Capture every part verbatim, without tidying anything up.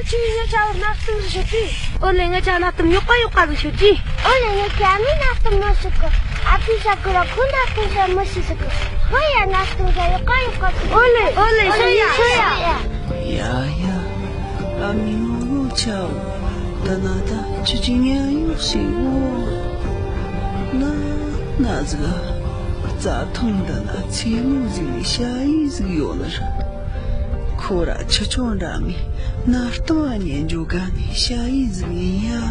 ཁྱོད་ངའི་ཆ་བོར་གནའ་གཏམ་ཟིག་ཤོད་དྲ། ཨོ་ལེ། ངའི་ཆ་གནའ་གཏམ་རྙོག་པ་རྙོག་པ་ཟིག་ཤོད་དྲ། ཨོ་ལེ། ངའི་ཆ་མོས་གནའ་གཏམ་མི་ཤོད་གི། ཨ་ཕས་བཤད་གི་ར་ཁོས་གནའ་གཏམ་ཟིག་མི་ཤེས་ཟེར་གི། ཁོས་ཡ་གནའ་གཏམ་ཟིག་རྙོག་པ་རྙོག་པ་ཟིག་ཨོ་ལེ། ཨོ་ལེ། ཤོད་ཡ། ཤོད་ཡ། ཡ་ཡ། ཨ་མའི་ངོ་ལོག་ཆ་བོ། ད་ན་ད་ཁྱོད་ཀྱིས་ཉན་གཡོག་བྱེད་གོ། ན་ན་ཟིག་རྩྭ་ཐང་འདི་ན་མཚེ་མོ་ཟིག་ནས་ཞ་ཡི་ཟིག་ཡོད་ནི་རེད། ཁོ་ར་ཁྱི་ཆོ་འདྲ་མོས་གནའ་གཏམ་ཉན་རྒྱུ་དགའ་ནི་ཞ་ཡི་ཟིག་ཡིན་ཡ།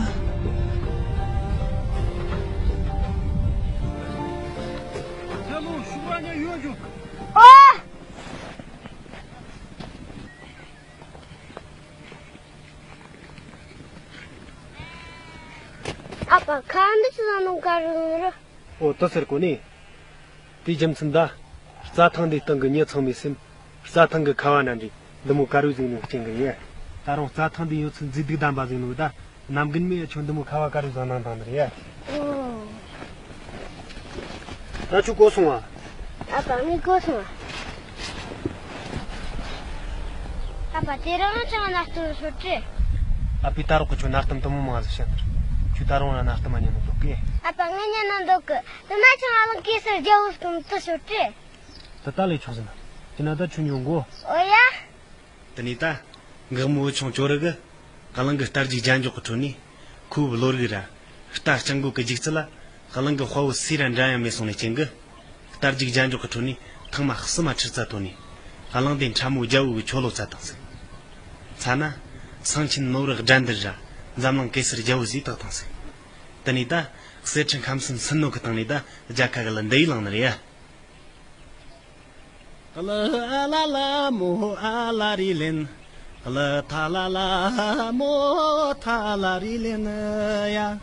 ཨ་ཕ། ཁ་འདི་ཆི་ཟིག་ནང་ག་རུ་ཡོད་ནི་རེད། ཨོ། དེ་ཟེར་གོ་ནི། དེའི་རྒྱུ་མཚན་ད། རྩྭ་ཐང་འདིའི་སྟེང་གི་མྱི་ཚང་མའི་སེམས། རྩྭ་ཐང་གི་ཁ་བ་ན་འདྲའི་འདི་མོ་དཀར་བོའི་གཟུགས་ནི་རྐྱེན་གི་ཡིན། ད་རུང་རྩྭ་ཐང་འདི་ཡོད་ཚད་མཛེས་སྡུག་ལྡན་པ་ཟིག་ནོ་ད། གནམ་རྒན་མོས་ཁྱོད་འདི་མོ་ཁ་བ་དཀར་བོའི་བཟང་ནང་བཏང་ནི་རེད། ཨོ། ད་ཁྱོད་གོ་སོང་ང་། ཨ་ཕ། ངས་གོ་སོང་ང་། ཨ་ཕ། དེ་རིང་ང་ཆ་གནའ་གཏམ་ཤོད་དྲ། ཨ་ཕས་ད་རོགས་གི་ཁྱོད་གནའ་གཏམ་དེ་མོ་མང་ཟིག་བཤད་ནི་རེད། ཁྱོད་ད་རུང་ར་གནའ་གཏམ་མ་ཉན་ནོ་འདུག་གི། ཨ་ཕ། ངས་ཉན་ནོ་འདུག་གི། དེ་ན་ཆ་གླིང་གེ་སར་རྒྱལ་པོ་གི་མཚན་ཤོད་དྲ། དེ་ད་ལས་ཆོག་ཟེར་ན། དེ་ན་ད་ཁྱོད་ཉོན་གོ། ཨོ་ཡ། དེ་ནས་ད། འགག་མོ་བུ་ཆུང་ཅོ་རི་གིས། གླིང་གི་རྟ་རྒྱུག་རྒྱན་འཇོག་གི་ཁྲོད་ནས། ཁོའི་བློ་རིག་ར། རྟ་རྐྱང་རྒོད་གི་རྒྱུག་ཚུལ་ལ། གླིང་གི་དཔའ་བོ་སུ་ར་འདྲ་ཡང་མེད་སོང་ནི་རྐྱེན་གི། རྟ་རྒྱུག་རྒྱན་འཇོག་གི་ཁྲོད་ནས་ཐེངས་མ་གསུམ་མ་ཁྲིར་རྩྭ་བཏོན་ནས། གླིང་ལྡན་ཁྲ་མོ་རྒྱལ་པོ་གི་ཆོ་ལོ་བཙལ་བཏང་ཟིག་ཚ་ན། སེང་ཆེན་ནོར་བུ་དགྲ་འདུལ་ར་འཛམ་གླིང་གེ་སར་རྒྱལ་པོ་ཟིག་བཏགས་བཏང་ཟིག་དེ་ནས་ད་གསེར་ཁྲི་ཁམས་གསུམ་སུན་ནོ་གི་སྟེང་ནས་ད་རྒྱལ་ཁ་གི་ལ་འདི་ཡི་ལངས་ནི་རེད་ཡ། ལ་ཨ་ལ་ལ་མོ་ཨ་ལ་རི་ལེན། ལ་ཐ་ལ་ལ་མོ་ཐ་ལ་རི་ལེན་ཡ།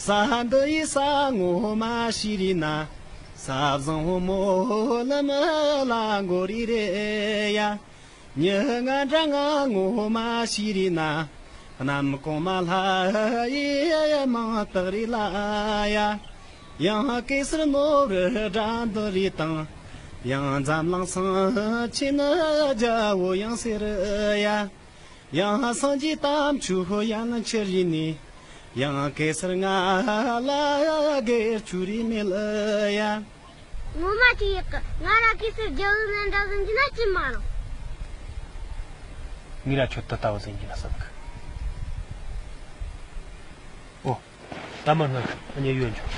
ས་འདི་ཡི་ས་ངོ་མ་ཤི་རི་ན། ས་བཟང་བོ་མོ་ལ་མི་ལ་མགོ་རི་རེད་ཡ། མྱི་ང་འདྲ་ང་ངོ་མ་ཤི་རི་ན། གནམ་གོང་མ་ལྷ་ཡི་མིང་བཏགས་རི་ལ་ཡ། ཡང་གེ་སར་ནོར་བུ་དགྲ་འདུལ་རི་དང་། ཡང་འཛམ་གླིང་སེང་ཆེན་རྒྱལ་པོ་ཡང་ཟེར་ཡ། ཡང་སངས་རྒྱས་དམ་ཆོས་ཡན་ཆད་རི་ནས། ཡང་གེ་སར་ང་ལ་སྒེར་གྱི་རི་མེད་ཡ། ངོ་མ་ཅིག་ཡག་གི། ང་ར་གེ་སར་རྒྱལ་པོ་ནང་འདྲ་ཟིན་གྱི་ན་ཅི་མ་རུང་། ངས་ར་ཁྱོད་དེ་ལྟ་བུ་ཟིན་གྱི་ན་བསམ་གི། ཨོ། ད་མར་སྔ་གི་ཨ་མྱེས་ཡོད་འཇོག